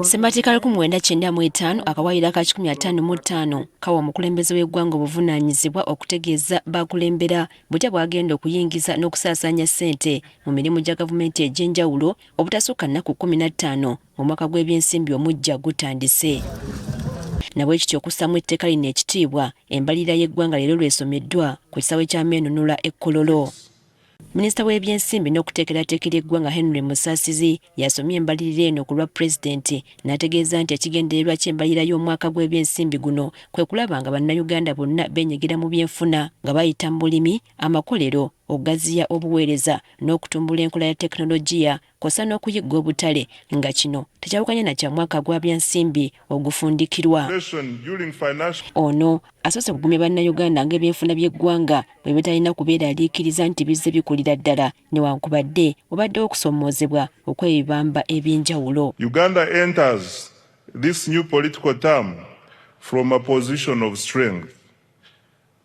Ssemateeka 1995 akawaayiro aka 155 kawa omukulembeze w'eggwanga obuvunaanyizibwa okutegeeza b'akulembera butya bw'agenda okuyingiza n'okusaasaanya ssente mu mirimu gya gavumenti egy'enjawulo obutasukka nnaku 15 ng'omwaka gw'ebyensimbi omuggya gutandise. Nabwekityo okussaamu etteeka lino ekitiibwa, embalirira y'eggwanga leero lw'esomeddwa ku kisaawe ky'ameenunula e Kololo. Minisita w'ebyensimbi n'okuteekerateekera eggwanga Henry Musasizi y'asomye embalirira eno ku lwa Pulezidenti n'ategeeza nti ekigendererwa ky'embalirira y'omwaka gw'ebyensimbi guno kwe kulaba nga Bannayuganda bonna beenyigira mu byenfuna nga bayita mu bulimi, amakolero, okugaziya obuweereza n'okutumbula enkola ya tekinologiya kw'ossa n'okuyigga obutale nga kino tekyawukanye na kya mwaka gwa byansimbi ogufundikirwa. Ono asoose kugumya Bannayuganda ng'ebyenfuna by'eggwanga bwe bitalina kubeeraliikiriza nti bizze bikulira ddala newankubadde wabaddewo okusoomoozebwa okw'ebibamba eby'enjawulo. Uganda enters this new political term from a position of strength.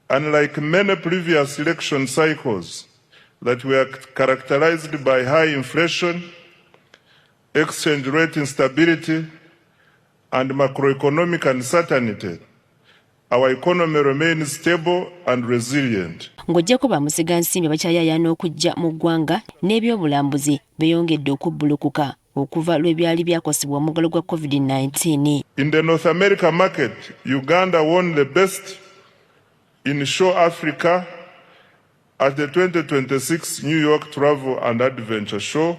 Unlike many previous election cycles that were characterized by high inflation, exchange rate instability, and macroeconomic uncertainty, our economy remains stable and resilient. Ng'oggyeko bamusigansimbi abakyayaayaana okujja mu ggwanga n'ebyobulambuzi beeyongedde okubbulukuka okuva lwe byali byakosebwa omuggalo gwa COVID-19. In the North America market, Uganda won the best in Show Africa at the 2026 New York Travel and Adventure Show,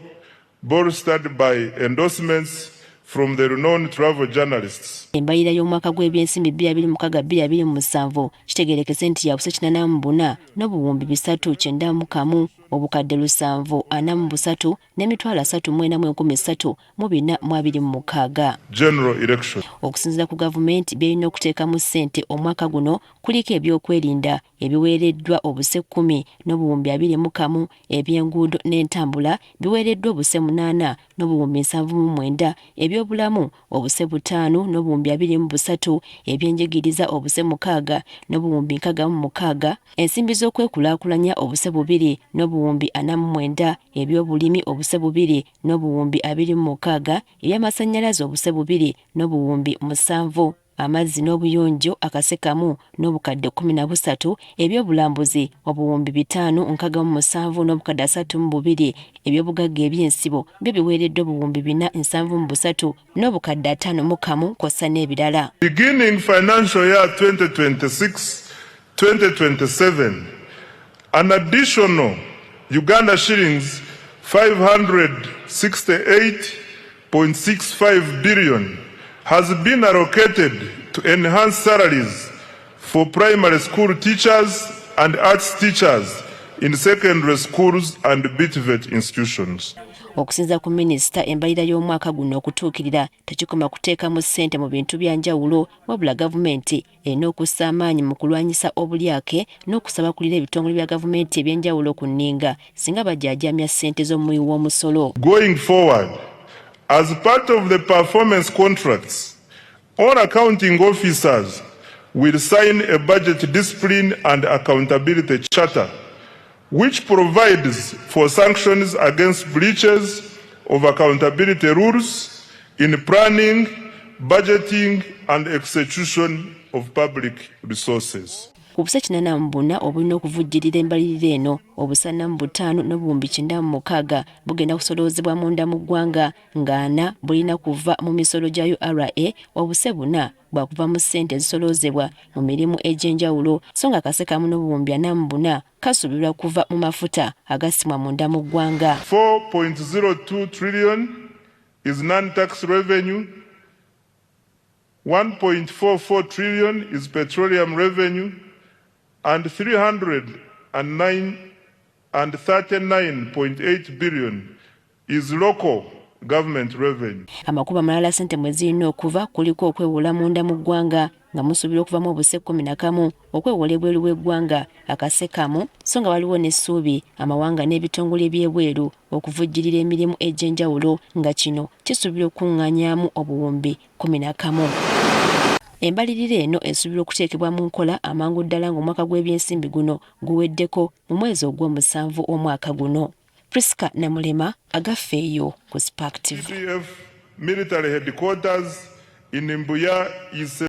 bolstered by endorsements from the renowned travel journalists. Embalirira y'omwaka gw'ebyensimbi 2026-2027 kitegeerekese nti ya buse 84 n'obuwumbi 391 obukadde 743 n'emitwalo 304 326. General election. Okusinziira ku gavumenti, byerina okuteekamu ssente omwaka guno kuliko ebyokwerinda ebiweereddwa obuse 10 n'obuwumbi 21, ebyenguudo n'entambula biweereddwa obuse 8 n'obuwumbi 79, ebyobulamu obuse 5 n'obuwumbi 23, ebyenjigiriza obuse 6 n'obuwumbi 66, ensimbi z'okwekulaakulanya obuse 2 n'obuwumbi 49, ebyobulimi obuse 2 n'obuwumbi 26, ebyamasannyalaze obuse 2 n'obuwumbi 7, amazzi n'obuyonjo akase 1 n'obukadde 13, ebyobulambuzi obuwumbi 567 n'obukadde 32, ebyobugagga eby'ensibo byo biweereddwa obuwumbi 473 n'obukadde 51 kw'ossa n'ebirala. Beginning financial year 2026-2027, an additional Uganda shillings 568.65 billion has been allocated to enhance salaries for primary school teachers and arts teachers in secondary schools and BTVET institutions. Okusinziira ku minisita, embalirira y'omwaka guno okutuukirira tekikoma kuteekamu ssente mu bintu bya njawulo, wabula gavumenti erina okussa amaanyi mu kulwanyisa obulyake n'okusaba abakulira ebitongole bya gavumenti eby'enjawulo ku nninga singa bajaajaamya ssente z'omuwi w'omusolo. Going forward, as part of the performance contracts, all accounting officers will sign a budget discipline and accountability charter, which provides for sanctions against breaches of accountability rules in planning, budgeting, and execution of public resources. Ku buse 84 obulina okuvujjirira embalirira eno, obuse 45 n'obuwumbi 96 bugenda kusoloozebwa munda mu ggwanga, ng'ana bulina kuva mu misolo gya URA, obuse 4 bwakuva mu ssente ezisoloozebwa mu mirimu egy'enjawulo, so nga akase 1 n'obuwumbi 44 kasuubirwa kuva mu mafuta agasimwa munda mu ggwanga. 4.02 trillion is non-tax revenue, 1.44 trillion is petroleum revenue, and 309 and 39.8 billion is local government revenue. Amakubo amalala ssente mwe zirina okuva kuliko okwewola munda mu ggwanga nga musuubira okuvamu obuse 11, okwewola ebweru w'eggwanga akase 1, so nga waliwo n'essuubi amawanga n'ebitongole eby'ebweru okuvujjirira emirimu egy'enjawulo nga kino kisuubirwa okukuŋŋaanyaamu obuwumbi 11. Embalirira eno esuubirwa okuteekebwa mu nkola amangu ddala ng'omwaka gw'ebyensimbi guno guweddeko mu mwezi ogw'omusanvu omwaka guno. Priska Namulema, Agafeeyo ku Spark TV. PDF. Military Headquarters in Mbuya.